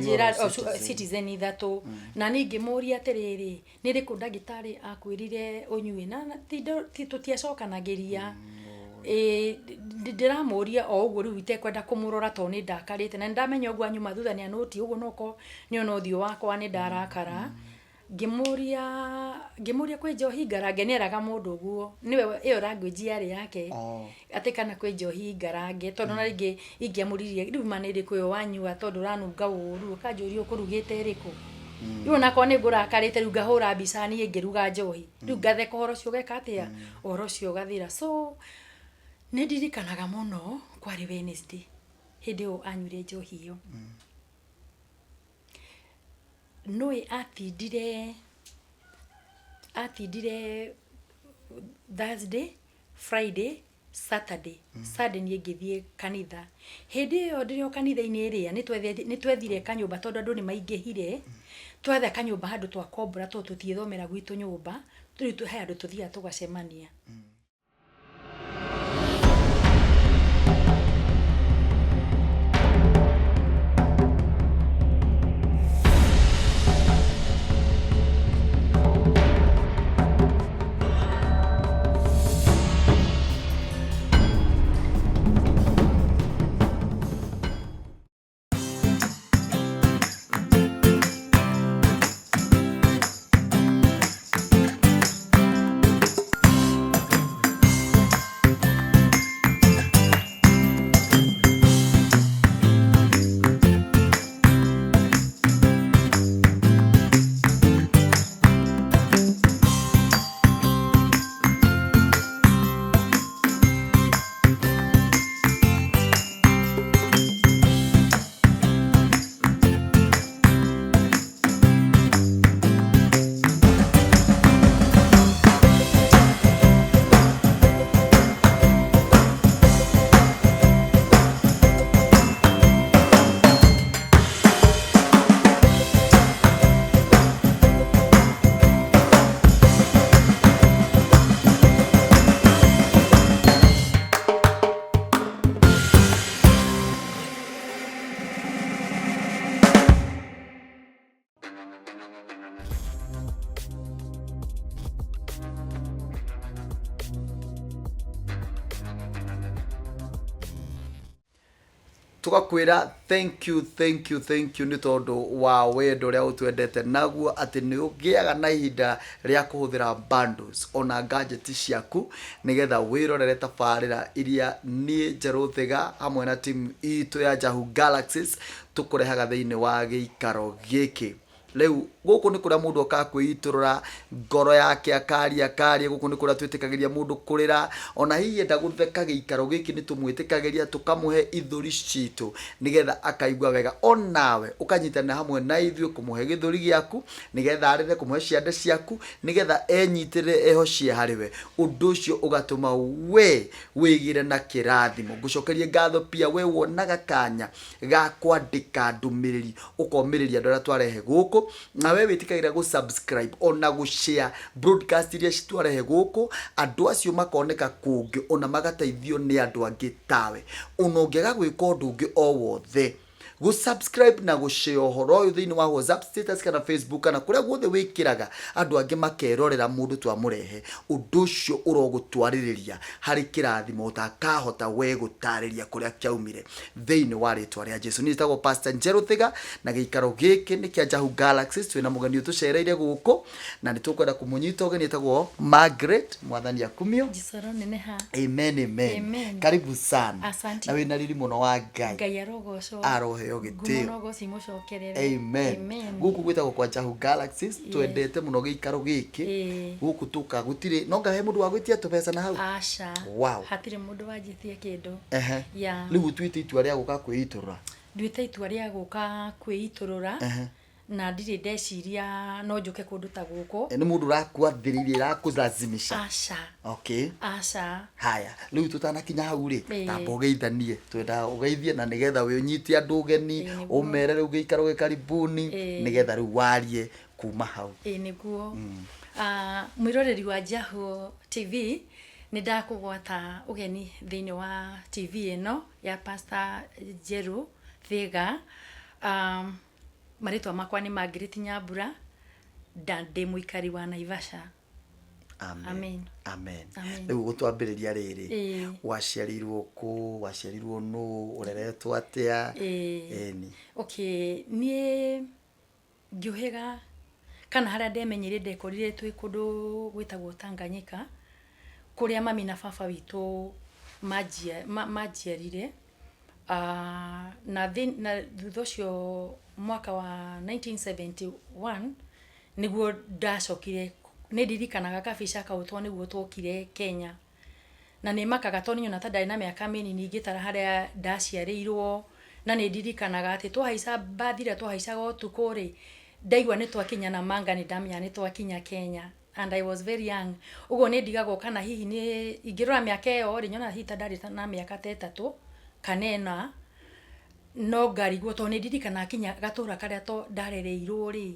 Akĩnjĩra Ũkĩnyua o, Citizen. Citizen ithatũ. Na niĩ ngĩmũria atĩrĩrĩ, nĩ rĩkũ ndagĩtarĩ akwĩrire ũnyue? Na tũtiacokanagĩria. Ĩĩ, ndĩramũria o ũguo rĩu itekwenda kũmũrora tondũ nĩ ndakarĩte, na nĩ ndamenya ũguo anyuma thutha nĩ anũti ũguo, no korwo nĩ ona ũthiũ wakwa nĩ ndarakara. Ngĩmũria kwĩ njohi ngarange, nĩ eraga mũndũ ũguo, nĩwe ĩyo language yarĩ yake. Atĩ kana kwĩ njohi ngarange, tondũ na rĩngĩ ingĩamũririe rĩu ma nĩ ĩrĩkũ ĩyo wanyua tondũ ũranunga ũru, akanjũria ũkũrugĩte ĩrĩkũ. Rĩu onakorwo nĩ ngũrakarĩte rĩu ngahũra mbica niĩ ngĩruga njohi, rĩu ngatheka ũhoro ũcio ũgeka atĩa, ũhoro ũcio ũgathira. So nĩ ndirikanaga mũno kwarĩ Wednesday hĩndĩ ĩyo anyuire njohi ĩyo. Nũĩ atindire Thursday, Friday, Saturday, Sunday niĩ ngĩthiĩ kanitha. Hĩndĩ ĩyo ndĩrĩ o kanitha-inĩ ĩrĩa nĩ twethire kanyũmba tondũ andũ nĩ maingĩhire, twetha kanyũmba handũ twakombora tondũ tũtiĩthomera gwitũ nyũmba, rĩu he handũ tũthiaga tũgacemania. Tũgakwĩra thank you, thank you, thank you nĩ tondũ wa wendo ũrĩa ũtwendete naguo, atĩ nĩ ũgĩaga na ihinda rĩa kũhũthĩra bundles ona gadget ciaku nĩgetha wĩrorere tabarĩra iria niĩ Njerũ Thiga hamwe na timu itũ ya Jahu Galaxies tũkũrehaga thĩinĩ wa gĩikaro gĩkĩ. Rĩu gũkũ nĩ kũrĩa mũndũ okaga kwĩitũrũra ngoro yake, akaria akaria. Gũkũ nĩ kũrĩa twĩtĩkagĩria mũndũ kũrĩra, ona hihi enda gũtheka, gĩikaro gĩkĩ nĩ tũmwĩtĩkagĩria tũkamũhe ithũri citũ nĩgetha akaigua wega. Onawe ũkanyitanĩra hamwe na ithuĩ kũmũhe gĩthũri gĩaku nĩgetha arĩre, kũmũhe ciande ciaku nĩgetha enyitĩrĩre ehocie harĩ we. Ũndũ ũcio ũgatũma we wĩgĩre na kĩrathimo. Ngũcokerie ngatho pia we wonaga kanya ga kwandĩka ndũmĩrĩri ũkomĩrĩria andũ arĩa twarehe gũkũ, na we wĩtĩkagĩra gũ subscribe ona gũ share broadcast iria twarehe gũkũ, andũ acio makoneka kũngĩ ona magateithio nĩ andũ angĩ tawe. Ona ũngĩaga gwĩka ũndũ ũngĩ o wothe, gũ subscribe na gũ share ũhoro ũyũ thĩinĩ wa WhatsApp status kana Facebook kana kũrĩa guothe wĩkĩraga, andũ angĩ makerorera mũndũ twamũrehe, ũndũ ũcio ũrogũtwarĩrĩria harĩ kĩrathimo ũtakahota we gũtarĩria kũrĩa kĩaumire thĩinĩ wa rĩtwa rĩa Jesu. Niĩ njĩtagwo Pastor Njerũ Thiga na gĩikaro gĩkĩ nĩ kĩa Jahu Galaxies. Twĩna mũgeni ũtũcereire gũkũ na nĩ tũkwenda kũmũnyita ũgeni, etagwo Margaret. Mwathani akumio. Jesũ aroneneha. Amen, amen. Amen. Karibu sana. Asante. Na wĩna riri mũno wa Ngai. Ngai arogocwo. Aroheo Ngumo gĩtĩo. na ũgoci imũcokerere. Amen. Amen. Gũkũ gwĩtagwo kwa Jahu Galaxies. Twendete mũno gĩikaro gĩkĩ. Ĩĩ. Gũkũ tũka gũtirĩ no ngahe mũndũ wa gwĩtia tũbeca na hau. Aca. Wow. Hatirĩ mũndũ wanjĩtie kĩndũ. Ehe. Yeah. Rĩu ũtuĩte itua rĩa gũka kwĩitũrũra. Nduĩte itua rĩa gũka kwĩitũrũra. Na ndirĩ ndeciria no njũke kũndũ ta gũkũ. Nĩ mũndũ ũrakwathĩrĩirie, ũrakũlazimisha? Aca. Okay. Aca. Haya, rĩu tũtanakinya hau rĩ, Ĩĩ. tamba ũgeithanie, twendaga ũgeithie na nĩgetha ũnyite andũ ũgeni, Ĩĩ, nĩguo. ũmere rĩu gĩikaro gĩ karibuni, Ĩĩ. nĩgetha rĩu warie kuma hau. Ĩĩ nĩguo. Mwĩroreri wa Jahu TV, nĩ ndakũgwata ũgeni thĩinĩ wa TV ĩno ya Pastor Njerũ Thiga. Marĩtwa makwa nĩ Margaret Nyambura na ndĩ mũikari wa Naivasha. Amen. Amen. Amen. Amen. Rĩu gũtwambĩrĩria rĩrĩ, Ĩĩ. waciarirwo kũ, waciarirwo nũ, ũreretwo atĩa? Ĩĩ. Ĩni. Okay, niĩ ngĩũhĩga kana harĩa ndemenyeire ndekorire twĩ kũndũ gwĩtagwo Tanganyika, kũrĩa mami na baba witũ manjiarire. Na thutha ũcio mwaka wa 1971 nĩguo ndacokire. Nĩ ndirikanaga kabica kau tondũ nĩguo twokire Kenya, na nĩ makaga tondũ nĩ nyona ta ndarĩ na mĩaka mĩnini ngĩtara harĩa ndaciarĩirwo. Na nĩ ndirikanaga atĩ twahaica mbathi ĩrĩa twahaicaga ũtukũ rĩ, ndaigua nĩ twakinya Namanga nĩ ndamenya nĩ twakinya Kenya, and I was very young. Ũguo nĩ ndigagwo kana hihi nĩ ingĩrora mĩaka ĩyo rĩ, nyona hihi ta ndarĩ na mĩaka ta 3 kana 4, no ngarigwo tondũ nĩ ndirikanaga kinya gatũra karĩa to ndarereirwo rĩ,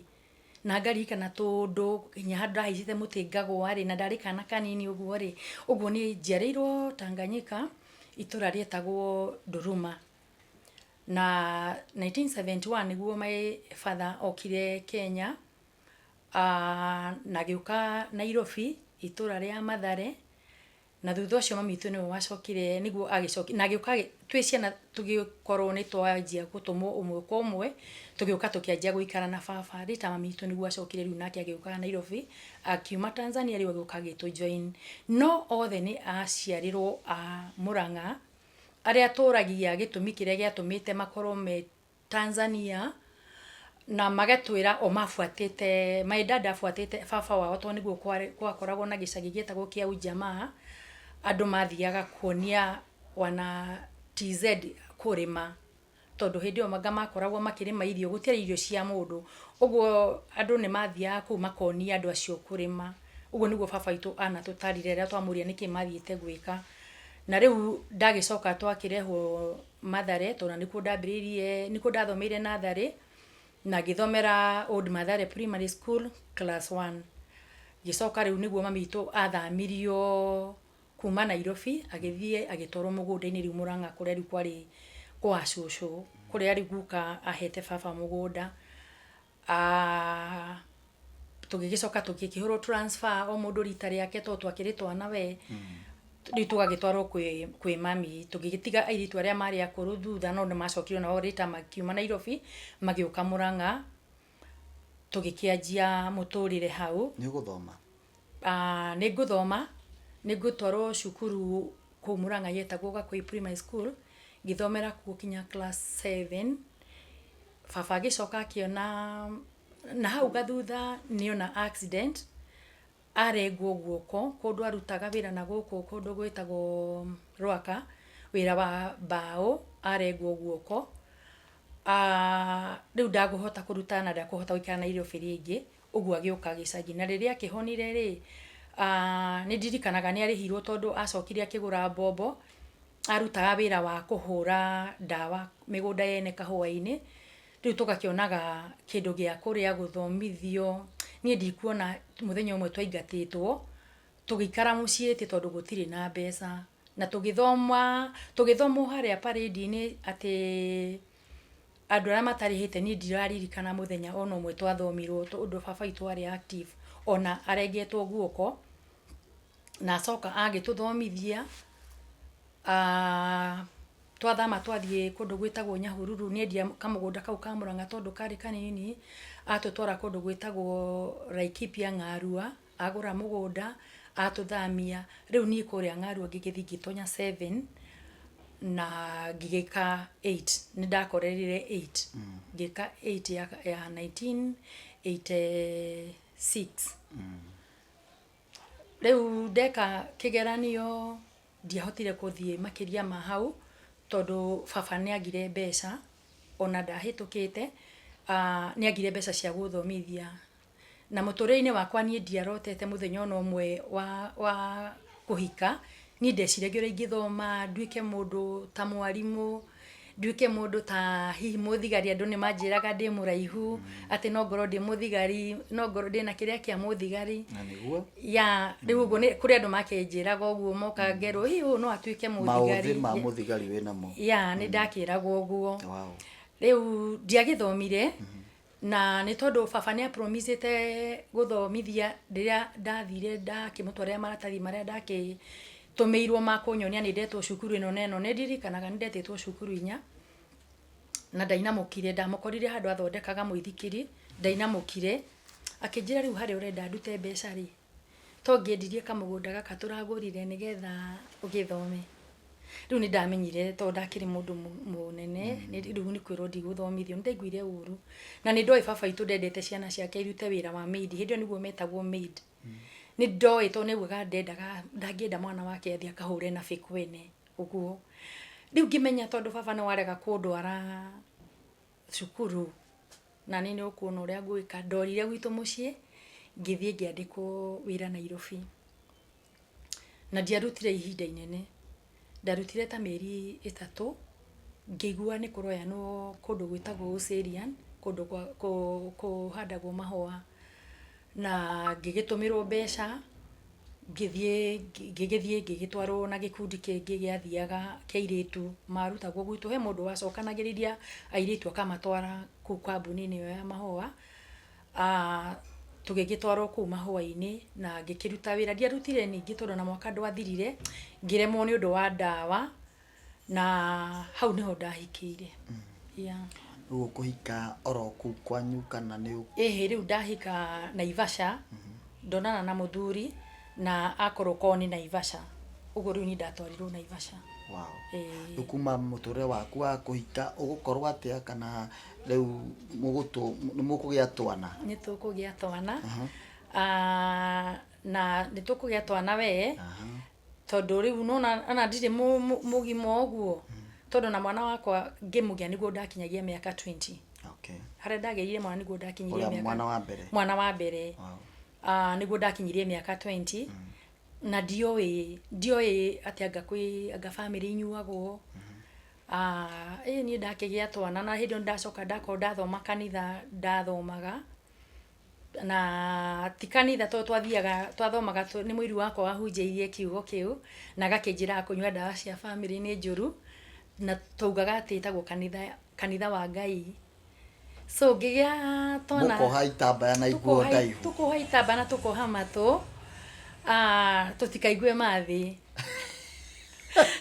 na ngaririkana tũndũ nginya handũ ndahaicĩte mũtĩ ngagwa rĩ, na ndarĩ kana kanini ũguo rĩ. Ũguo niĩ njiarĩirwo Tanganyika, itũra rĩetagwo Nduruma, na 1971 nĩguo my father okire Kenya, na agĩũka Nairobi, itũra rĩa Mathare. Na thutha ũcio mami witũ nĩwe wacokire, nĩguo agĩcoki na agĩũka twĩ ciana, tũgĩkorwo nĩ twanjia gũtũmwo ũmwe kwa ũmwe, tũgĩũka tũkĩanjia gũikara na baba. Rita mami witũ nĩguo acokire rĩu nake agĩũka Nairobi, akiuma Tanzania, rĩu agĩũka agĩtũ join. No othe nĩ aciarirwo a Murang'a, arĩa tũragia gĩtũmi kĩrĩa gĩatũmĩte makorwo me Tanzania, na magatwĩra o mabuatĩte, my dad abuatĩte baba wao, tondũ nĩguo gwakoragwo na gĩcagi gĩetagwo kĩa ujamaa, andũ mathiaga kuonia wana TZ kũrĩma, tondũ hĩndĩ ĩyo manga makoragwo makĩrĩma irio, gũtiarĩ irio cia mũndũ. Ũguo andũ nĩ mathiaga kũu makonia andũ acio kũrĩma. Ũguo nĩguo baba witũ anatũtarire rĩrĩa twamũria nĩkĩ mathiĩte gwĩka. Na rĩu ndagĩcoka twakĩrehwo Mathare, tondũ nĩkuo ndambĩrĩirie, nĩkuo ndathomeire natharĩ, na ngĩthomera Old Mathare Primary School class 1. Ngĩcoka rĩu nĩguo mami witũ athamirio kuma Nairobi, agĩthiĩ agĩtwarwo mũgũnda-inĩ rĩu Murang'a, kũrĩa rĩu kwarĩ kwa cũcũ, kũrĩa rĩu guka ahete baba mũgũnda. Tũgĩgĩcoka tũgĩkĩhũrwo transfer o mũndũ rita rĩake, tondũ twakĩrĩ twana we. Rĩu tũgagĩtwarwo kwĩ mami, tũgĩgĩtiga airĩtu arĩa marĩ akũrũ thutha, no nĩ macokire nao rita makiuma Nairobi magĩũka Murang'a, tũgĩkĩanjia mũtũrĩre hau. Nĩ ũgũthoma? Nĩ ngũthoma, nĩ ngũtwarwo cukuru kũu Murang'a yetagwo Gakũi Primary School, ngĩthomera kuo kinya class 7. Baba agĩcoka akĩona na hau gathutha nĩona accident, arengwo guoko kũndũ arutaga wĩra na gũkũ kũndũ gwĩtagwo Rwaka, wĩra wa mbaũ, arengwo guoko. Rĩu ndakũhota kũruta na ndakũhota gũikara Nairobi rĩngĩ, ũguo agĩũka gĩcagi. Na rĩrĩa akĩhonire rĩ, nĩ ndirikanaga nĩ arĩhirwo, tondũ acokire akĩgũra mbombo, arutaga wĩra wa kũhũra ndawa mĩgũnda yene kahũa-inĩ. Rĩu tũgakĩonaga kĩndũ gĩa kũrĩa, gũthomithio. Niĩ ndikuona mũthenya ũmwe twaingatĩtwo tũgĩikara mũciĩ atĩ tondũ gũtirĩ na mbeca. Na tũgĩthomwo harĩa parade-inĩ atĩ andũ arĩa matarĩhĩte, niĩ ndiraririkana mũthenya ona ũmwe twathomirwo, tondũ baba witũ arĩ active ona arengetwo guoko. Na acoka agĩtũthomithia. Twathama twathiĩ kũndũ gwĩtagwo Nyahururu, nĩendia kamũgũnda kau ka Murang'a tondũ karĩ kanini, atũtwara kũndũ gwĩtagwo Laikipia Ng'arua, agũra mũgũnda atũthamia. Rĩu niĩ kũrĩa Ng'arua ngĩgĩthiĩ ngĩtonya 7 na ngĩgĩka 8, nĩ ndakorerire 8, ngĩka 8 ya 1986. Rĩu ndeka kĩgeranio ndiahotire gũthiĩ makĩria ma hau, tondũ baba nĩ agire mbeca, ona ndahĩtũkĩte, nĩ agire mbeca cia gũthomithia. Na mũtũrĩre-inĩ wakwa niĩ ndiarotete mũthenya ona ũmwe wa kũhika. Niĩ ndeciragia ũrĩa ingĩthoma nduĩke mũndũ ta mwarimũ, nduĩke mũndũ ta hihi mũthigari. Andũ nĩ manjĩraga ndĩ mũraihu, atĩ no ngorwo ndĩ mũthigari, no ngorwo ndĩna kĩrĩa kĩa mũthigari. Na nĩguo? Ya, rĩu ũguo nĩ kũrĩ andũ makĩnjĩraga ũguo, moka ngerwo hihi ũyũ no atuĩke mũthigari. Maũthĩ ma mũthigari wĩnamo. Ya, nĩ ndakĩragwo ũguo. Wow. Rĩu ndiagĩthomire. Na nĩ tondũ baba nĩ apromisĩte gũthomithia, rĩrĩa ndathire ndakĩmũtwarĩra maratathi marĩa ndakĩtũmĩirwo ma kũnyonia nĩ ndetwo cukuru ĩno na ĩno, nĩ ndirikanaga nĩ ndetĩtwo cukuru inya, na ndainamũkire, ndamũkorire handũ athondekaga mũithikiri, ndainamũkire, akĩnjĩra rĩu harĩa ũrenda ndute mbeca rĩ, to ngĩendirie kamũgũnda gaka tũragũrire nĩgetha ũgĩthome. Rĩu nĩ ndamenyire tondũ ndakĩrĩ mũndũ mũnene, rĩu nĩ kwĩrwo ndigũthomithio, nĩ ndaiguire ũru. Na nĩ ndoĩ baba witũ ndendete ciana ciake irute wĩra wa maid, hĩndĩ ĩyo nĩguo metagwo maid. Nĩ ndoĩ tondũ nĩ augaga ndendaga, ndangĩenda mwana wake athiĩ akahũre nabĩ kwene, ũguo. Rĩu ngĩmenya tondũ baba nĩ warega kũndwara cukuru, na niĩ nĩ ũkuona ũrĩa ngwĩka, ndorire gwitũ mũciĩ, ngĩthiĩ ngĩandĩkwo wĩra Nairobi. Na ndiarutire ihinda inene, ndarutire ta mĩeri 3, ngĩigua nĩ kũroyanwo kũndũ gwĩtagwo Oserian, kũndũ kũhandagwo mahũa, na ngĩgĩtũmĩrwo mbeca, ngĩthiĩ ngĩgĩthiĩ ngĩgĩtwarwo na gĩkundi kĩngĩ gĩathiaga kĩa airĩtu marutagwo gwitũ, he mũndũ wacokanagĩrĩria airĩtu akamatwara kũu kambuni-inĩ ĩyo ya mahũa. Tũgĩgĩtwarwo kũu mahũa-inĩ na ngĩkĩruta wĩra. Ndiarutire ningĩ tondũ ona mwaka ndwathirire, ngĩremwo nĩ ũndũ wa ndawa, na hau nĩho ndahikĩire. Yeah. Rĩu ũkũhika oro kũu kwanyu kana nĩ? Ĩhĩ, rĩu ndahika Naivasha, ndonana na mũthuri na akorwo kwao nĩ Naivasha. Ũguo rĩu niĩ ndatwarirwo Naivasha. Wow. Rĩu kuma mũtũrĩre waku wa kũhika ũgũkorwo atĩa, kana rĩu mũgũtũ nĩ mũkũgĩa twana? Nĩ tũkũgĩa twana. Na nĩ tũkũgĩa twana we, tondũ rĩu nĩwona ona ndirĩ mũgima ũguo, tondũ na mwana wakwa ngĩmũgĩa nĩguo ndakinyagia mĩaka 20. Harĩa ndagĩrire mwana nĩguo ndakinyirie mĩaka. Mwana wa mbere. Mwana wa mbere. Nĩguo ndakinyirie mĩaka 20. Na ndioĩ atĩ anga kwĩ anga bamĩrĩ inyuagwo. Ĩ niĩ ndakĩgĩa twana, na hĩndĩ ĩyo ndacoka ndakorwo ndathoma kanitha ndathomaga, na ti kanitha tondũ twathiaga twathomaga, nĩ mũiru wakwa wahunjĩirie kiugo kĩu na agakĩnjĩraga kũnyua ndawa cia bamĩrĩ nĩ njũru, na twaugaga atĩ ĩtagwo kanitha wa Ngai. So ngĩgĩa twana. Mũkoha itambaya na iguo ndaihu. Tũkoha itambaya na tũkoha matũ, tũtikaigue mathĩ.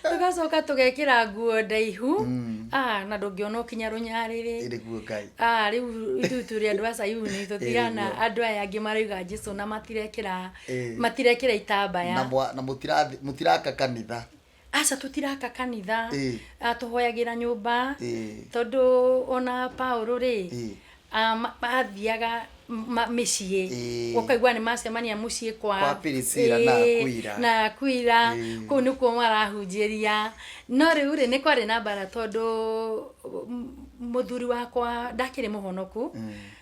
Tũgacoka tũgekĩra nguo ndaihu, na ndũngĩona ũkinya rũnyarĩrĩ. Nĩguo Ngai. Rĩu ithuĩ tũrĩ andũ a Sayuni, tũtigana andũ aya angĩ marauga Jesũ na matirekĩra itambaya. Na mũtiraka kanitha. Aca, tũtiraka kanitha. Tũhoyagĩra nyũmba, tondũ ona Paũlũ rĩ, athiaga mĩciĩ, ũkaigua nĩ macemania mũciĩ kwa Priscilla na Aquila. Na Aquila, kũu nĩkuo marahunjĩria. No rĩu rĩ, nĩ kwarĩ na mbara tondũ mũthuri wakwa ndakĩrĩ mũhonoku,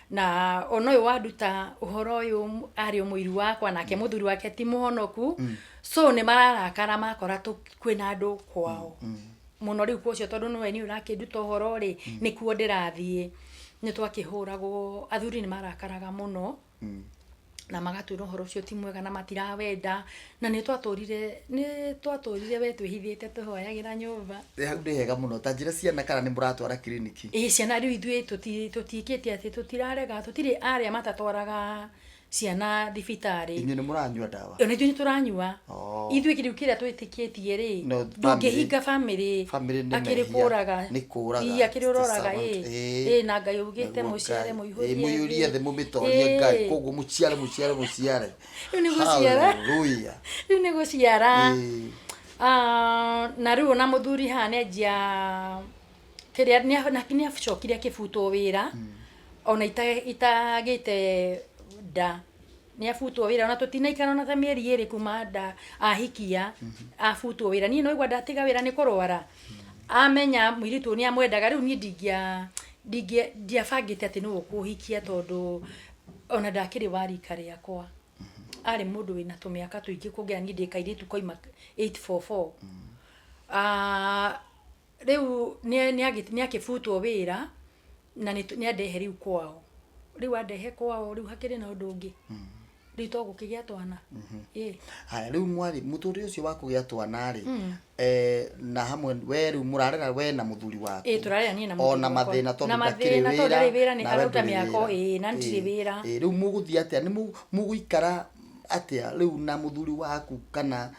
na ona ũyũ wanduta ũhoro ũyũ arĩ o mũiru wakwa, nake mũthuri wake ti mũhonoku. So nĩ mararakara makora kwĩna andũ kwao mũno. Rĩu kwa ũcio, tondũ nĩwe niĩ ũrakĩnduta ũhoro rĩ, nĩkuo ndĩrathiĩ. Nĩ twakĩhũragwo, athuri nĩ marakaraga mũno na magatwĩra ũhoro ũcio ti mwega na matirawenda, na nĩ twatũrire we twĩhithĩte tũhoyagĩra nyũmba. Hau nĩ hega mũno. Ta njĩra ciana kana nĩ mũratwara kiriniki? Ĩ, ciana rĩu ithuĩ tũtiĩkĩte atĩ tũtirarega, tũtirĩ arĩa matatwaraga ciana thibitarĩ. Inyuĩ nĩ mũranyua ndawa? Ona ithuĩ nĩ tũranyua. Ithuĩ rĩu kĩrĩa twĩtĩkĩtie rĩ, No, ndũngĩhinga bamĩrĩ. Bamĩrĩ nĩ akĩrĩ mehia. Kũraga. Nĩ kũraga. Ii, akĩrĩ ũroraga. Ĩ. Ĩ, na Ngai augĩte Nĩguo mũciare Ngai. mũihũrie Mũiyũrie thĩ. Thĩ, mũmĩtorie Ngai. Koguo mũciare, mũciare, mũciare. Rĩu nĩ gũciara. Hallelujah. Rĩu nĩ gũciara. Na rĩu ona mũthuri haha nĩanjia kĩrĩa nĩ acokire akĩbutwo wĩra, ona itagĩte nda nĩ abutwo wĩra, ona tũtinaikara ona ta mĩeri 2 kuma nda ahikia abutwo wĩra. Niĩ no igua ndatiga wĩra nĩ kũrwara, amenya mũirĩtu ũyũ nĩ amwendaga. Rĩu niĩ ndiabangĩte atĩ nĩwe ũkũhikia, tondũ ona ndakĩrĩ wa rika rĩakwa, arĩ mũndũ wĩna tũmĩaka tũingĩ kũngĩra niĩ ndĩ kairĩtu koima 844. Rĩu nĩ akĩbutwo wĩra na nĩ andehe rĩu kwao. Rĩu andehe kwao, rĩu hakĩrĩ na ũndũ ũngĩ. Rĩu to gũkĩgĩa twana. Ĩ. Haya, rĩu mwarĩ mũtũrĩre ũcio wa kũgĩa twana rĩ, na hamwe we rĩu mũrarera we na mũthuri waku? Ĩ, tũrarera niĩ na mũthuri Ona wakwa. mathĩna, tondũ Na ndakĩrĩ mathĩna, tondũ wĩra, ndarĩ wĩra, nĩ nawe arauta ndũrĩ mĩako, wĩra. Ĩ, na ndirĩ wĩra. Ĩ, rĩu mũgũthiĩ atĩa, nĩ mũgũikara atĩa rĩu na mũthuri waku, kana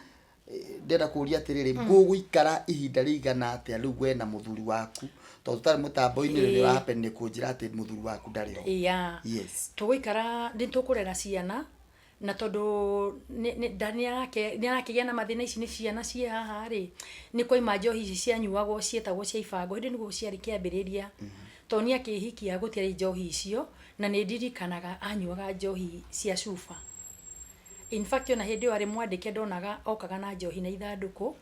ndĩrenda kũria atĩrĩrĩ, mũgũikara ihinda rĩigana atĩa rĩu we na mũthuri waku, tondũ tũtarĩ mũtambo-inĩ rĩ, nĩ ũrahappen kũnjĩra atĩ mũthuri waku ndarĩ ho? Iya. Yes. Tũgũikara nĩ tũkũrera ciana, na tondũ nĩ arakĩgĩa na mathĩna, ici nĩ ciana ciĩ haha rĩ, nĩ kwaima njohi ici cianyuagwo ciĩtagwo cia ibango, hĩndĩ nĩguo ciarĩ kĩambĩrĩria, tondũ nĩ akĩhikia gũtiarĩ njohi icio, na nĩ ndirikanaga anyuaga njohi cia cuba. In fact, ona hĩndĩ ĩyo arĩ mwandĩke, ndonaga okaga na njohi na ithandũkũ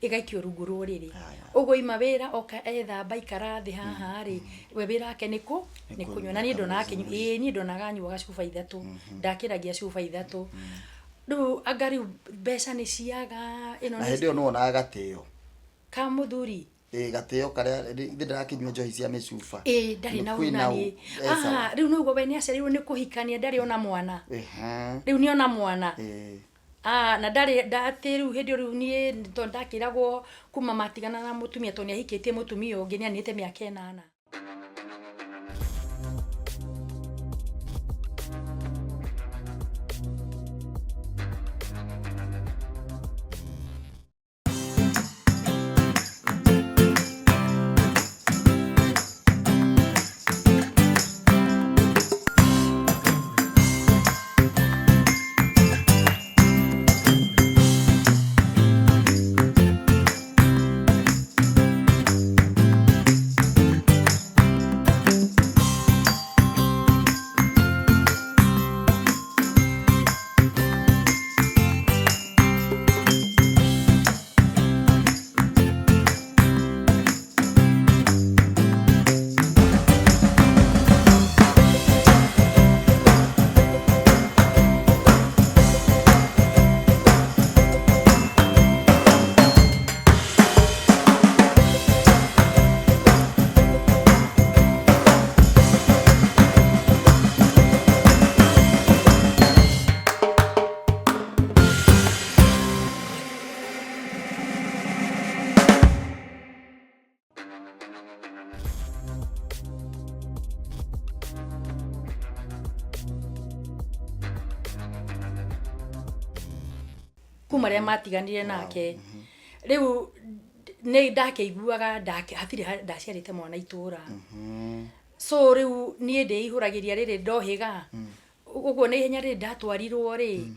ĩgaikio rungu rwa ũrĩrĩ. Ũguo ima wĩra, oka ethamba, ikara thĩ haha rĩ, we wĩra wake nĩ kũ nĩ kũnyua, na niĩ ndonaga akĩnyua, ĩĩ, niĩ ndonaga anyuaga cuba ithatũ, ndakĩragia cuba ithatũ. Rĩu anga rĩu mbeca nĩ ciaga ĩno. Na Nĩ hĩndĩ ĩyo nĩ wonaga gatĩo ka mũthuri? Ĩ, gatĩo karĩa ithe ndarakĩnyua njohi cia mĩcuba. Ĩ, ndarĩ na Kwĩna ũnani. Sawa. Rĩu nĩguo we nĩ aciarirwo nĩ kũhikania, ndarĩ ona mwana. Rĩu nĩ ona mwana. Na ndarĩ atĩ rĩu hĩndĩ ĩyo rĩu niĩ tondũ ndakĩragwo kuma matigana na mũtumia, tondũ nĩ ahikĩtie mũtumia ũngĩ, nĩ aninĩte mĩaka 8. Kuma rĩa matiganire nake, rĩu nĩ ndakĩiguaga hatirĩ ndaciarĩte mwana itũra, so rĩu niĩ ndĩihũragĩria rĩrĩ ndohĩga ũguo na ihenya rĩrĩ ndatwarirwo rĩ,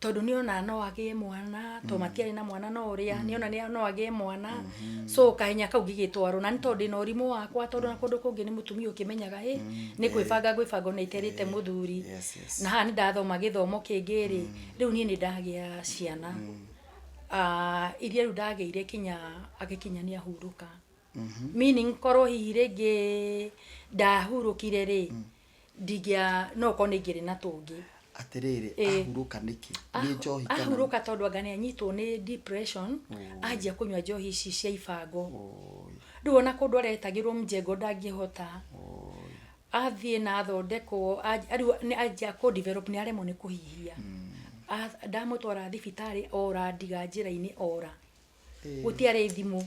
tondũ nĩona no agĩe mwana, tondũ matiarĩ na mwana, no ũrĩa nĩona no agĩe mwana, so kahenya kau ngĩgĩtwarwo, na nĩ tondũ ndĩna ũrimũ wakwa, tondũ na kũndũ kũngĩ nĩ mũtumia ũkĩmenyaga ĩ nĩ kwĩbanga ngwĩbanga ona iterĩte mũthuri. Na haha nĩ ndathoma gĩthomo kĩngĩ rĩ, rĩu niĩ nĩ ndagĩa ciana. Iria rĩu ndagĩire kinya agĩkinya nĩ ahurũka, meaning korwo hihi rĩngĩ ndahurũkire rĩ, ndingĩa no korwo nĩ ingĩrĩ na tũngĩ. Atĩrĩrĩ, ahurũka nĩkĩ? Nĩ njohi kana? Ahurũka tondũ anga nĩ anyitwo nĩ depression, anjia kũnyua njohi ici cia ibango. Rĩu ona kũndũ aretagĩrwo mjengo ndangĩhota. Athiĩ na athondekwo, rĩu nĩ anjia kũ develop, nĩ aremwo nĩ kũhihia. Ndamũtwara thibitarĩ, ora ndiga njĩra-inĩ, ora gũtiarĩ thimũ.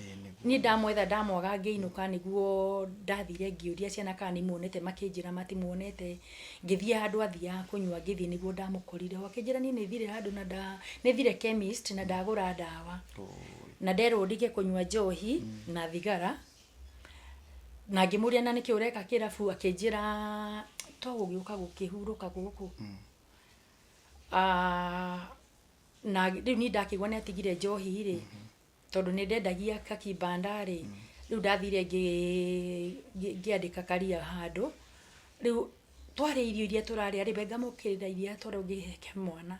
Ĩ, nĩguo. Niĩ ndamwetha ndamwaga, ngĩinũka, nĩguo ndathire ngĩũria ciana kana nĩmuonete, makĩnjĩra matimuonete. Ngĩthiĩ handũ athiaga kũnyua, ngĩthiĩ nĩguo ndamũkorire ho, akĩnjĩra niĩ nĩ thire handũ na nĩ thire chemist na ndagũra ndawa, na nderwo ndige kũnyua njohi na thigara. Na ngĩmũria, na nĩkĩ ũreka kĩrabu? Akĩnjĩra to gũgĩũka gũkĩhurũka gũkũ. Na rĩu niĩ ndakĩigua nĩ atigire njohi rĩ, tondũ nĩ ndendagia kakibanda rĩ, rĩu ndathire ngĩandĩka karia handũ, rĩu twarĩa irio iria tũrarĩa rĩ, we ngamũkĩrĩra iria twarĩa, ngĩhe mwana.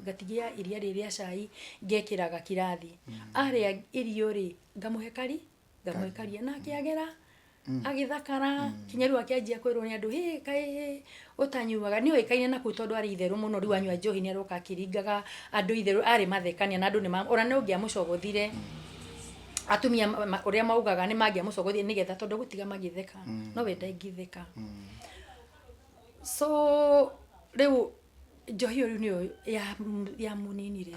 Ngatigia iria rĩrĩ rĩa cai, ngekĩra gakirathi, arĩa irio rĩ, ngamũhe kari, ngamũhe karia, na akĩagĩra, agĩthakara, kinya rĩu akĩanjia kwĩrwo nĩ andũ, "Hĩ, kaĩ ũtanyuaga?" Nĩ oĩkaine na kũu tondũ arĩ itherũ mũno. Rĩu anyua njohi nĩ aroka akĩringaga andũ itherũ, arĩ mathekania na andũ nĩ ona nĩ ũngĩamũcogothire, atumia ũrĩa maugaga nĩ mangĩamũcogothire nĩgetha tondũ gũtiga magĩtheka, no we ndangĩtheka. So rĩu Njohi ĩyo rĩu nĩyo yamuninire.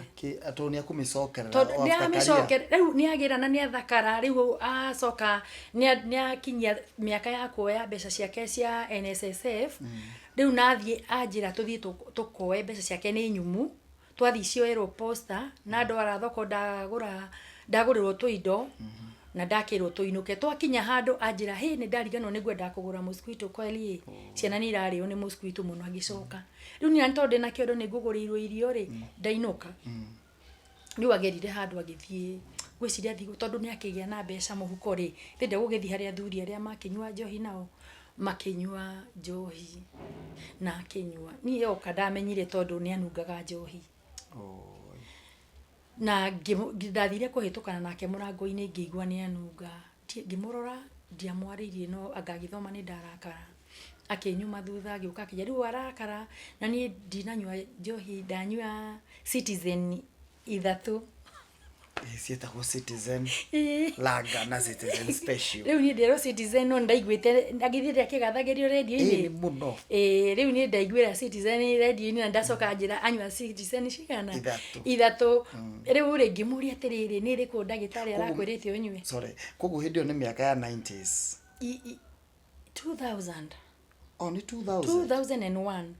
Tondũ nĩ akũmĩcokerera Tondũ o nĩ after career. amĩcokera rĩu, nĩ agĩra na nĩ athakara. Rĩu acoka nĩ akinyia mĩaka ya kuoya mbeca ciake cia NSSF. Rĩu nathiĩ anjĩra tũthiĩ tũkoe mbeca ciake nĩ nyumu. Twathiĩ cioerwo posta na ndwara thoko, ndagũra, ndagũrĩrwo tũindo na ndakĩrwo tũinũke. Twakinya handũ anjĩra, "Hĩ, nĩ ndariganĩrwo, nĩ ngwenda kũgũra mosquito coil ĩ, ciana nĩ irarĩo nĩ mosquito mũno." Agĩcoka rĩu niĩ tondũ ndĩna kĩondo nĩ ngũgũrĩirwo irio rĩ, ndainũka. Rĩu agerire handũ agĩthiĩ, ngwĩciria athiĩ tondũ nĩ akĩgĩa na mbeca mũhuko rĩ, ndĩrenda gũgĩthiĩ harĩa athuri arĩa makĩnyua njohi nao makĩnyua njohi na akĩnyua. Niĩ oka ndamenyire tondũ nĩ anungaga njohi. Oi. Na ndathire kũhĩtũkana nake mũrango-inĩ, ngĩigua nĩ anunga. Ngĩmũrora, ndiamwarĩirie, no anga agĩthoma nĩ ndarakara. Akĩnyuma thutha, agĩũka akĩnjĩra, "Rĩu warakara na niĩ ndinanyua njohi, ndanyua Citizen ithatũ." Ĩ, ciĩtagwo Citizen Lager na Citizen Special. Rĩu niĩ nderwo Citizen, no ndaiguĩte agĩthiĩ akĩgathagĩrio rĩndio-inĩ. Nĩ mũno. Ĩĩ, rĩu niĩ ndaiguĩra Citizen rĩndio-inĩ na ndacoka njĩra anyua Citizen cigana? Ithatũ. Ithatũ. Rĩu rĩ, ngĩmũria atĩrĩrĩ, nĩ ĩrĩkũ ndagĩtarĩ arakwĩrĩte ũnyue? Sorry, koguo hĩndĩ ĩyo nĩ mĩaka ya 90s? 2000. Oh, nĩ 2000? 2001.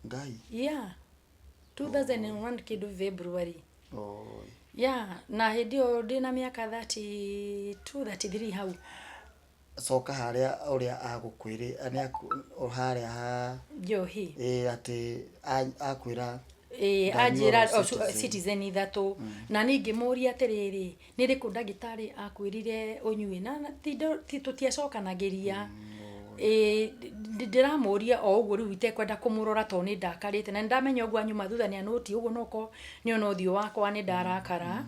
Ngai. Yeah, 2001 kĩndũ February. Oi. Yeah, na hĩndĩ ĩyo ndĩna mĩaka 32, 33 hau. Coka harĩa ũrĩa agũkwĩrĩ harĩa ha Njohi. Ĩ, atĩ akwĩra Ĩĩ. Ndanyua Anjĩra o o Citizen. Citizen ithatũ, na niĩ ngĩmũria atĩrĩrĩ, nĩ rĩkũ ndagĩtarĩ akwĩrire ũnyue? Na tũtiacokanagĩria. Ĩĩ, ndĩramũria o ũguo rĩu itekwenda kũmũrora tondũ nĩ ndakarĩte na nĩ ndamenya ũguo anyuma thutha nĩ anũti ũguo, noko nĩona ũthiũ wakwa nĩ ndarakara.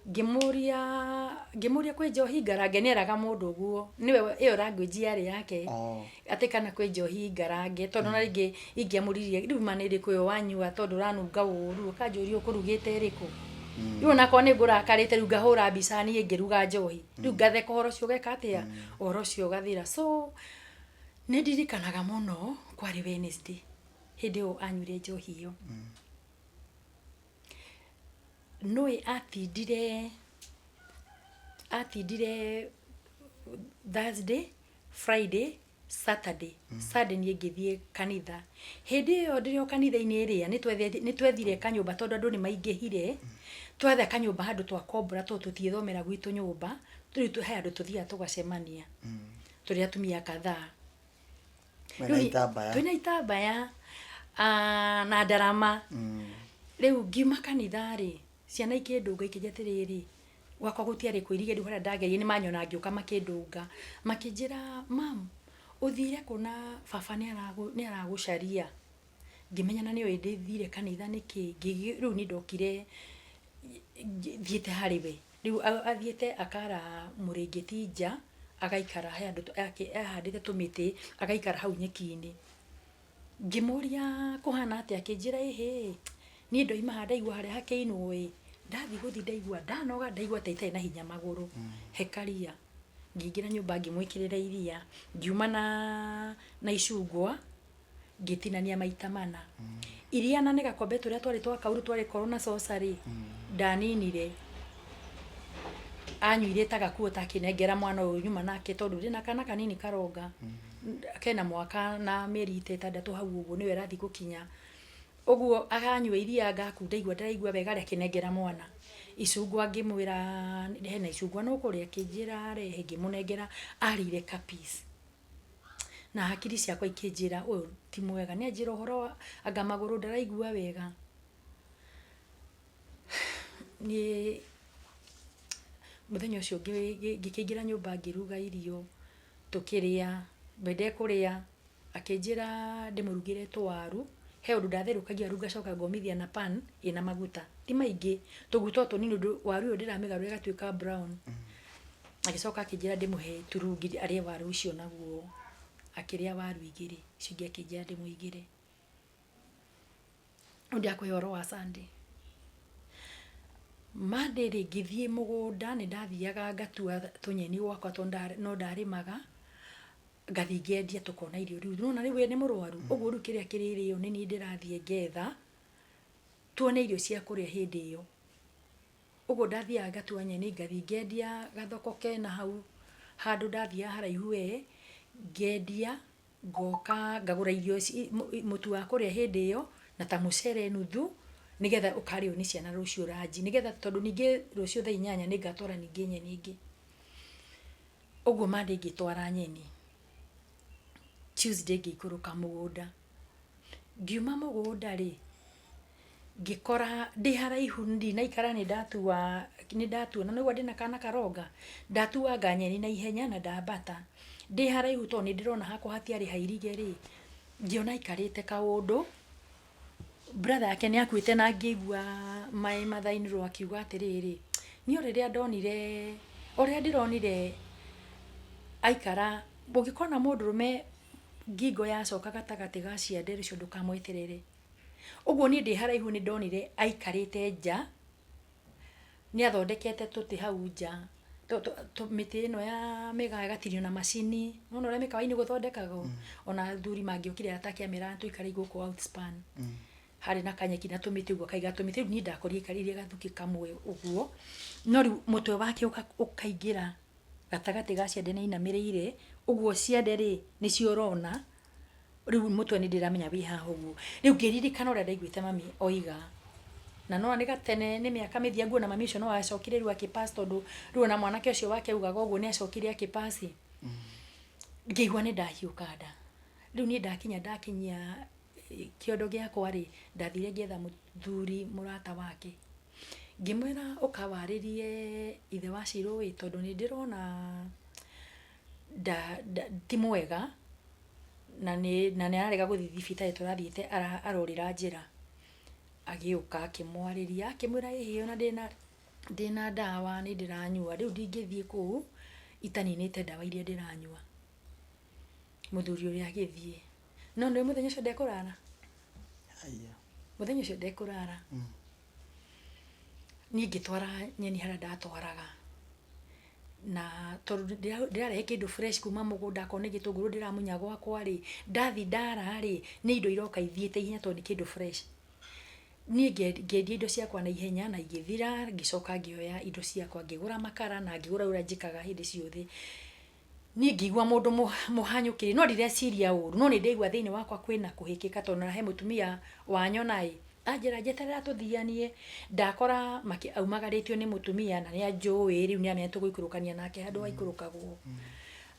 Ngĩmũria kwĩ njohi ngarange? Nĩ eraga mũndũ ũguo, nĩwe ĩyo language yarĩ yake. Oh. Atĩ kana kwĩ njohi ngarange, tondũ na rĩngĩ ingĩamũririe, "Rĩu ma nĩ ĩrĩkũ ĩyo wanyua, tondũ ũranunga ũru?" Akanjũria, "Ũkũrugĩte ĩrĩkũ?" Rĩu onakorwo nĩ ngũrakarĩte, rĩu ngahũra mbica niĩ ngĩruga njohi, rĩu ngatheka, ũhoro ũcio ũgeka atĩa, ũhoro ũcio ũgathira. So nĩ ndirikanaga mũno kwarĩ Wednesday hĩndĩ ĩyo anyuire njohi ĩyo. Nũĩ atindire Thursday, Friday, Saturday. Sunday niĩ ngĩthiĩ kanitha. Hĩndĩ ĩyo ndĩrĩ o kanitha-inĩ ĩrĩa nĩ twethire kanyũmba tondũ andũ nĩ maingĩhire. Twetha kanyũmba handũ twakombora tondũ tũtiĩthomera gwitũ nyũmba. Rĩu he handũ tũthiaga tũgacemania tũrĩ atumia kadhaa. Mwena itambaya. Twĩna itambaya, ah, na ndarama. Rĩu ngiuma kanitha rĩ, ciana ikĩndũnga ikĩnjĩra atĩrĩrĩ, gwakwa gũtiarĩ kũirige. Rĩu harĩa ndageria nĩ manyona ngĩũka, makĩndũnga makĩnjĩra, "Mam, ũthire kũ na baba nĩ aragũcaria?" Ngĩmenya na nĩoĩ ndĩthire kanitha nĩkĩ. Rĩu nĩ ndokire thiĩte harĩ we. Rĩu athiĩte akara mũrĩngĩti nja, agaikara he handũ ahandĩte tũmĩtĩ, agaikara hau nyeki-inĩ. Ngĩmũria kũhana atĩa, akĩnjĩra, "Ĩhĩ, niĩ ndoima haha ndaigua harĩa hakĩinwo ĩ, ndathiĩ gũthiĩ ndaigua ndanoga, ndaigua ta itarĩ na hinya magũrũ, he karia." Ngĩingĩra nyũmba, ngĩmwĩkĩrĩra iria, ngiuma na icungwa, ngĩtinania maita mana iria na nĩ gakombe tũrĩa twarĩ twa kauru twarĩ korwo na coca rĩ, ndaninire. Anyuire ta gakuo ta akĩnengera mwana ũyũ nyuma nake, tondũ ndĩna kana kanini karonga kena mwaka na mĩeri ta 6 hau ũguo, nĩwe ĩrathiĩ gũkinya ũguo. Aganyua iria, ngakunda, igua ndĩraigua wega rĩ, akĩnengera mwana icungwa. Ngĩmwĩra hena icungwa no kũrĩa, akĩnjĩra rehe, ngĩmũnengera, arĩire ka piece na hakiri ciakwa ikĩnjĩra ũyũ ti mwega. Nĩ anjĩra ũhoro wa anga magũrũ ndaraigua wega. Niĩ mũthenya ũcio ngĩkĩingĩra nyũmba, ngĩruga irio, tũkĩrĩa. We ndekũrĩa, akĩnjĩra ndĩmũrugĩre tũwaru. He ũndũ ndatherũkagia waru, ngacoka ngomithia na pan ĩna maguta ti maingĩ, tũguta o tũnini, ũndũ waru ĩyo ndĩramĩgarũra ĩgatuĩka brown. Agĩcoka akĩnjĩra ndĩmũhe turungi arĩe waru icio naguo. Akĩrĩa waru igĩrĩ, icio ingĩ akĩnjĩra ndĩmũigĩre. Rĩu ndakũhe ũhoro wa Sunday. Monday rĩ, ngĩthiĩ mũgũnda. Nĩ ndathiaga ngatua tũnyeni gwakwa tondũ no ndarĩmaga, ngathiĩ ngendia, tũkona irio. Rĩu nĩwona rĩu we nĩ mũrwaru ũguo, rĩu kĩrĩa kĩrĩrĩo nĩ niĩ ndĩrathiĩ ngetha. Tuone irio cia kũrĩa hĩndĩ ĩyo. Ũguo ndathiaga ngatua nyeni ngathiĩ ngendia gathoko kena hau handũ ndathiaga haraihu we, ngendia, ngoka ngagũra irio mũtu wa kũrĩa hĩndĩ ĩyo, na ta mũcere nuthu, nĩgetha ũkarĩo nĩ ciana rũciũ ranji. Nĩgetha tondũ ningĩ rũciũ thaa 8 nĩngatwara ningĩ nyeni ingĩ. Ũguo Monday ngĩtwara nyeni, Tuesday ngĩikũrũka mũgũnda. Ngiuma mũgũnda rĩ, ngĩkora ndĩ haraihu ndinaikara nĩ ndatua nĩ ndatua na nĩũguo ndĩna kana karonga, ndatuanga nyeni na ihenya na ndambata. Ndĩ haraihu tondũ nĩ ndĩrona hakwa hatiarĩ hairige rĩ, ngĩona aikarĩte kaũndũ, brother yake nĩ akuĩte na ngĩigua my mother in law akiuga atĩrĩrĩ, niĩ o rĩrĩa ndonire, o rĩrĩa ndĩronire aikara, ũngĩkona mũndũrũme ngingo yacoka gatagatĩ ga ciande rũcio ndũkamweterere. Ũguo niĩ ndĩ haraihu nĩ ndonire aikarĩte nja, nĩ athondekete tũtĩ hau nja, mĩtĩ ĩno ya mĩgaa ĩgatinio na macini, nĩwona ũrĩa mĩkawa-inĩ gũthondekagwo? Ona athuri mangĩokire atakĩameraga tũikare gũkũ outspan. Harĩ na kanyeki na tũmĩtĩ ũguo akaiga tũmĩtĩ, rĩu niĩ ndakorire aikarĩire gathukĩ kamwe ũguo, no rĩu mũtwe wake ũkaingĩra gatagatĩ ga ciande nĩ ainamĩrĩire, ũguo ciande rĩ, nĩcio ũrona, rĩu mũtwe nĩ ndĩramenya wĩ haha ũguo. Rĩu ngĩririkana ũrĩa ndaiguĩte mami oiga, na nĩwona nĩ gatene nĩ mĩaka mĩthiangu ona mami ũcio no acokire rĩu akĩ pass tondũ rĩu ona mwanake ũcio wake augaga ũguo nĩ acokire akĩ pass. Ngĩigua nĩ ndahiũka nda. Rĩu niĩ ndakinya ndakinyia kĩondo gĩakwa rĩ, ndathire ngĩetha mũthuri mũrata wake. Ngĩmwĩra ũka warĩrie ithe wa Shiro ĩ, tondũ nĩ ndĩrona ti mwega na nĩ ararega gũthiĩ thibitarĩ tũrathiĩte arorĩra njĩra. Agĩũka akĩmwarĩria akĩmwĩra ĩhĩ ona ndĩna ndawa nĩ ndĩranyua rĩu ndingĩthiĩ kũu itaninĩte ndawa iria ndĩranyua. Mũthuri ũrĩa agĩthiĩ. No nĩũĩ mũthenya ũcio ndekũrara? Mũthenya ũcio ndekũrara. Niĩ ngĩtwara nyeni harĩa ndatwaraga, na tondũ ndĩrarehe kĩndũ fresh kuma mũgũnda akorwo nĩ gĩtũngũrũ ndĩramunya gwakwa rĩ, ndathiĩ ndara rĩ, nĩ indo iroka ithiĩte ihenya tondũ nĩ kĩndũ fresh. Niĩ ngĩendia indo ciakwa na ihenya na igĩthira, ngĩcoka ngĩoya indo ciakwa ngĩgũra makara na ngĩgũra ũrĩa njĩkaga hĩndĩ ciothe. Niĩ ngĩigua mũndũ mũhanyũkĩrĩru, no ndireciria ũru, no nĩ ndaigua thĩinĩ wakwa kwĩna kũhĩkĩka tondũ ona he mũtumia wanyona ĩ, anjĩra njeterera tũthianie, ndakora aumagarĩtio nĩ mũtumia na nĩ anjũĩ rĩu nĩ aramenya tũgũikũrũkania nake handũ haikũrũkagwo.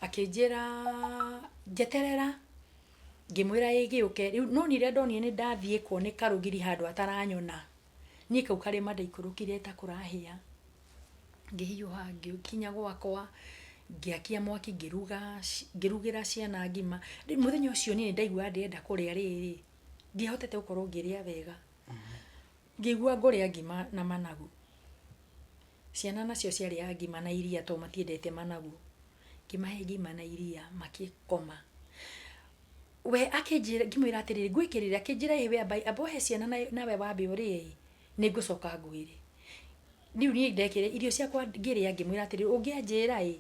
Akĩnjĩra njeterera, ngĩmwĩra ĩ gĩũke, rĩu no niĩ rĩrĩa ndonire nĩ ndathiĩ kuo nĩ karũgiri handũ ataranyona, niĩ kau karĩma ndaikũrũkire ta kũrahĩa. Ngĩhiũha ngĩkinya gwakwa, ngĩakia mwaki ngĩruga, ngĩrugĩra ciana ngima. Rĩu mũthenya ũcio niĩ nĩ ndaiguaga ndĩrenda kũrĩa rĩrĩ, ndiahotete gũkorwo ngĩrĩa wega. Ngĩigua ngũrĩa ngima na managu. Ciana nacio ciarĩaga ngima na iria tondũ matiendete managu. Ngĩmahe ngima na iria makĩkoma. We akĩnjĩra, ngĩmwĩra atĩrĩrĩ, ngwĩkĩrĩre? Akĩnjĩra ĩĩ we amba ũhe ciana nawe wambe ũrĩe ĩ, nĩ ngũcoka ngwĩre. Rĩu niĩ ndekĩrire irio ciakwa ngĩrĩa ngĩmwĩra atĩrĩrĩ, ũngĩanjĩra ĩ,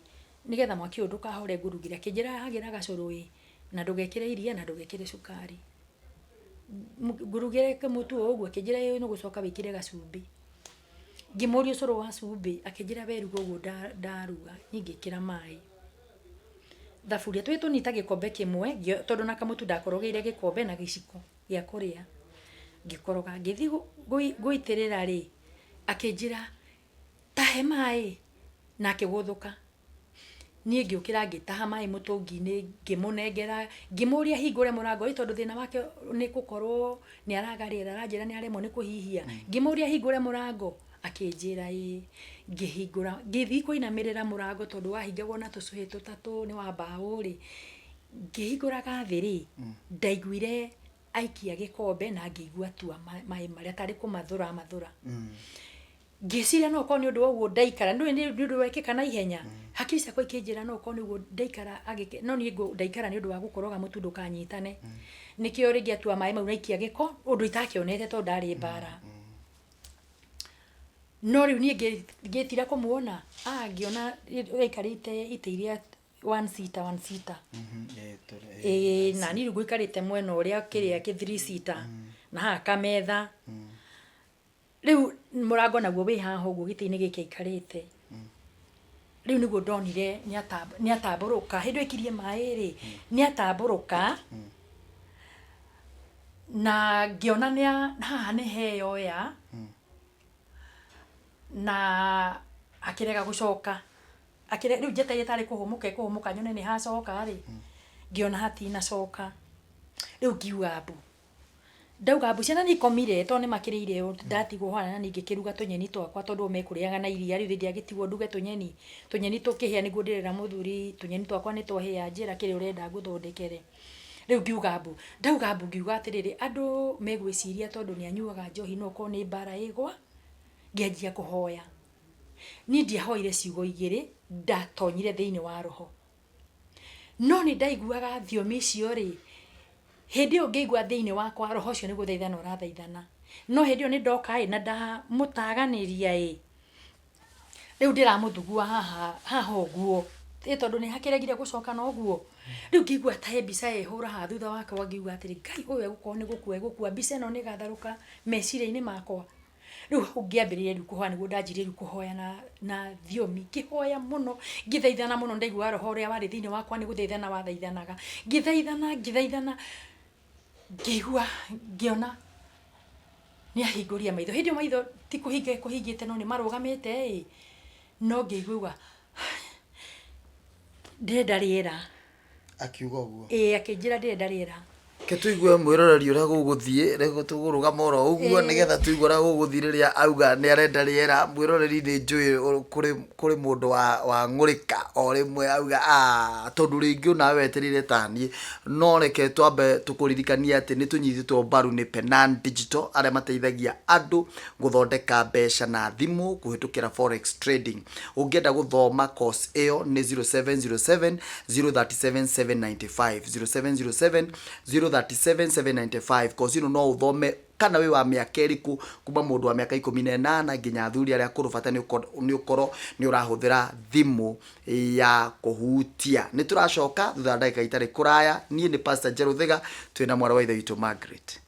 nĩgetha mwaki ũyũ ndũkahore ngũrugĩre. Akĩnjĩra hagĩra gacũrũ ĩ, na ndũgekĩre iria na ndũgekĩre cukari. Ngũrugĩre mũtu o ũguo? Akĩnjĩra ĩ nĩ ũgũcoka wĩkĩre gacumbĩ. Ngĩmũria ũcũrũ wa cumbĩ, akĩnjĩra we ruga ũguo ndaruga. Niĩ ngĩkĩra maĩ thaburia, twĩ tũnini ta gĩkombe kĩmwe, tondũ na kamũtu ndakorogeire gĩkombe na gĩciko gĩa kũrĩa. Ngĩkoroga, ngĩthiĩ gũitĩrĩra rĩ, akĩnjĩra ta he maĩ na akĩgũthũka. Niĩ ngĩũkĩra ngĩtaha maĩ mũtũngi-inĩ ngĩmũnengera, ngĩmũria ahingũre mũrango ĩ tondũ thĩna wake nĩ gũkorwo nĩ araga rĩera, aranjĩra nĩ aremwo nĩ kũhihia. Ngĩmũria ahingũre mũrango, akĩnjĩra ĩĩ. Ngĩhingũra, ngĩthiĩ kũinamĩrĩra mũrango tondũ wahingagwo na tũcũhĩ tũtatũ nĩ wa mbaũ rĩ, ngĩhingũra gathĩ rĩ, ndaiguire aikia gĩkombe na ngĩigua atua maĩ marĩa tarĩ kũmathũra amathũra. Ngĩciria no ũkorwo nĩ ũndũ wa ũguo ndaikara, ndũĩ nĩ ũndũ wekĩka na ihenya. Hakiri ciakwa ikĩnjĩra no ũkorwo nĩ ũguo ndaikara agĩke, no niĩ ndaikara nĩ ũndũ wa gũkoroga mũtu ndũkanyitane. Nĩkĩo rĩngĩ atua maĩ mau na aikia gĩko, ũndũ itakĩonete tondũ ndarĩ mbara. No rĩu niĩ ngĩtira kũmuona, ngĩona aikarĩte itĩ iria one seater, one seater. Ĩĩ na niĩ rĩu ngũikarĩte mwena ũrĩa kĩrĩa kĩ three seater, na haha kametha. Rĩu mũrango naguo wĩ haha ũguo gĩtĩ-inĩ gĩkĩ aikarĩte. Rĩu nĩguo ndonire nĩ atambũrũka, hĩndĩ ĩyo aikirie maĩ rĩ, nĩ atambũrũka, na ngĩona nĩ haha nĩ heyoya, na akĩrega gũcoka. Rĩu njetereire tarĩ kũhũmũka ekũhũmũka nyone nĩ hacoka rĩ, ngĩona hatinacoka. Rĩu ngiuga mbu. Ndauga mbu ciana nĩ ikomire tondũ nĩ makĩrĩire ũũ, ndatigwo haha na niĩ ngĩkĩruga tũnyeni twakwa tondũ o mekũrĩaga na iria, rĩu ndingĩagĩtigwo nduge tũnyeni, tũnyeni tũkĩhĩa nĩguo ndĩrera mũthuri tũnyeni twakwa nĩ twahĩa njĩra kĩrĩa ũrenda ngũthondekere. Rĩu ngiuga mbu, ndauga mbu ngiuga atĩrĩrĩ, andũ megwĩciria tondũ nĩ anyuaga njohi no ũkorwo nĩ mbara ĩgwa, ngĩanjia kũhoya. Niĩ ndiahoire ciugo igĩrĩ, ndatonyire thĩiniĩ wa roho. No nĩ ndaiguaga thiomi icio rĩ, hĩndĩ ĩyo ngĩigua thĩinĩ wakwa roho ũcio nĩ gũthaithana ũrathaithana. No hĩndĩ ĩyo nĩ ndoka ĩ, na ndamũtaganĩria ĩ, rĩu ndĩramũthugua haha haha ũguo, ĩ tondũ nĩ hakĩregire gũcoka na ũguo. Rĩu ngĩigua ta he mbica yehũra haha thutha wakwa ngiuga atĩrĩ, Ngai ũyũ egũkorwo nĩ gũkua egũkua, mbica ĩno nĩ ĩgatharũka meciria-inĩ makwa. Rĩu hau ngĩambĩrĩria rĩu kũhoya nĩguo ndanjirie rĩu kũhoya na, na thiomi, ngĩhoya mũno, ngĩthaithana mũno, ndaiguaga roho ũrĩa warĩ thĩinĩ wakwa nĩ gũthaithana wathaithanaga, ngĩthaithana, ngĩthaithana, ngĩigua, ngĩona nĩ ahingũria maitho, hĩndĩ ĩyo maitho ti kũhinga ekũhingĩte no nĩ marũgamĩte ĩ, no ngĩigua ndĩrenda rĩera. Akiuga ũguo. Ĩĩ akĩnjĩra ndĩrenda rĩera. Ke tũigue mwĩroreri ũrĩa gũgũthiĩ, rĩu tũgũrũgama oro ũguo nĩgetha tũigue ũrĩa gũgũthiĩ rĩrĩa auga nĩ arenda rĩera. Mwĩroreri nĩ njũĩ kũrĩ, kũrĩ mũndũ wa wang'ũrĩka o rĩmwe auga aah tondũ rĩngĩ onawe wetereire taniĩ. No reke twambe tũkũririkanie atĩ nĩ tũnyitĩtwo mbaru nĩ Penan Digital arĩa mateithagia andũ gũthondeka mbeca na thimũ kũhĩtũkĩra forex trading. Ũngĩenda gũthoma course ĩyo nĩ 0707 037 795, 0707 037 795. Course ĩno no ũthome kana wĩ wa mĩaka ĩrĩkũ, kuma mũndũ wa mĩaka 18 nginya athuri arĩa akũrũ, bata nĩ ũkorwo nĩ ũrahũthĩra thimũ ya kũhutia. Nĩ tũracoka thutha wa ndagĩka itarĩ kũraya. Niĩ nĩ Pastor Njerũ Thiga, twĩna mwarĩ wa ithe witũ Margaret.